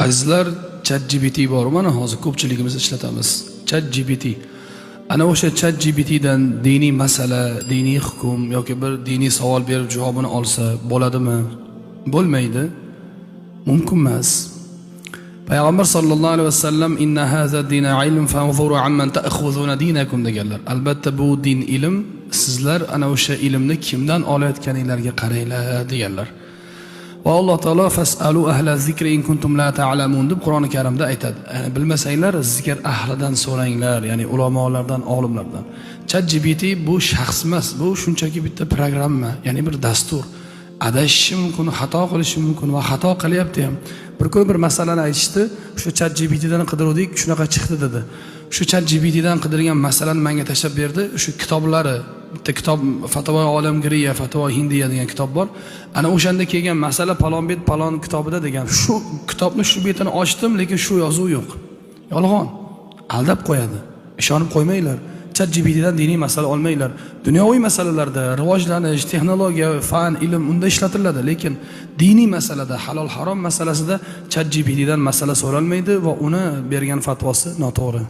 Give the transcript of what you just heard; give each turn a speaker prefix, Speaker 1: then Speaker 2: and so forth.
Speaker 1: Azizlar, ChatGPT bor, mana hozir ko'pchiligimiz ishlatamiz. ChatGPT. Ana o'sha ChatGPTdan diniy masala, diniy hukm yoki bir diniy savol berib javobini olsa bo'ladimi? Bo'lmaydi. Mumkin emas. Payg'ambar sallallohu alayhi vasallam "Inna haza dina ilm fanzuru amman ta'khuzuna dinakum" deganlar. Albatta bu din ilm, sizlar ana o'sha ilmni kimdan olayotganinglarga qaranglar deganlar. Va Alloh taolo "Fas'alu ahla zikri in kuntum la ta'lamun" deb Qur'oni Karimda aytadi. Ya'ni bilmasanglar, zikr ahlidan so'ranglar, ya'ni ulamolardan, olimlardan. ChatGPT bu shaxs emas, bu shunchaki bitta programma, ya'ni bir dastur. Adashishi mumkin, xato qilishi mumkin va xato qilyapti ham. Bir kun bir masalani aytishdi, shu ChatGPTdan qidiruvdik, shunaqa chiqdi dedi. Shu ChatGPTdan qidirgan masalani menga tashlab berdi. Shu kitoblari, bitta kitob Fatvo olamgiriya, Fatvo hindiya degan kitob bor. Ana o'shanda kelgan masala palon bet palon kitobida degan. Shu kitobni shu betini ochdim, lekin shu yozuv yo'q. Yolg'on. Aldab qo'yadi. Ishonib qo'ymanglar. ChatGPTdan diniy masala olmanglar. Dunyoviy masalalarda rivojlanish, texnologiya, fan, ilm unda ishlatiladi, lekin diniy masalada, halol harom masalasida ChatGPTdan masala so'ralmaydi va uni bergan fatvosi noto'g'ri.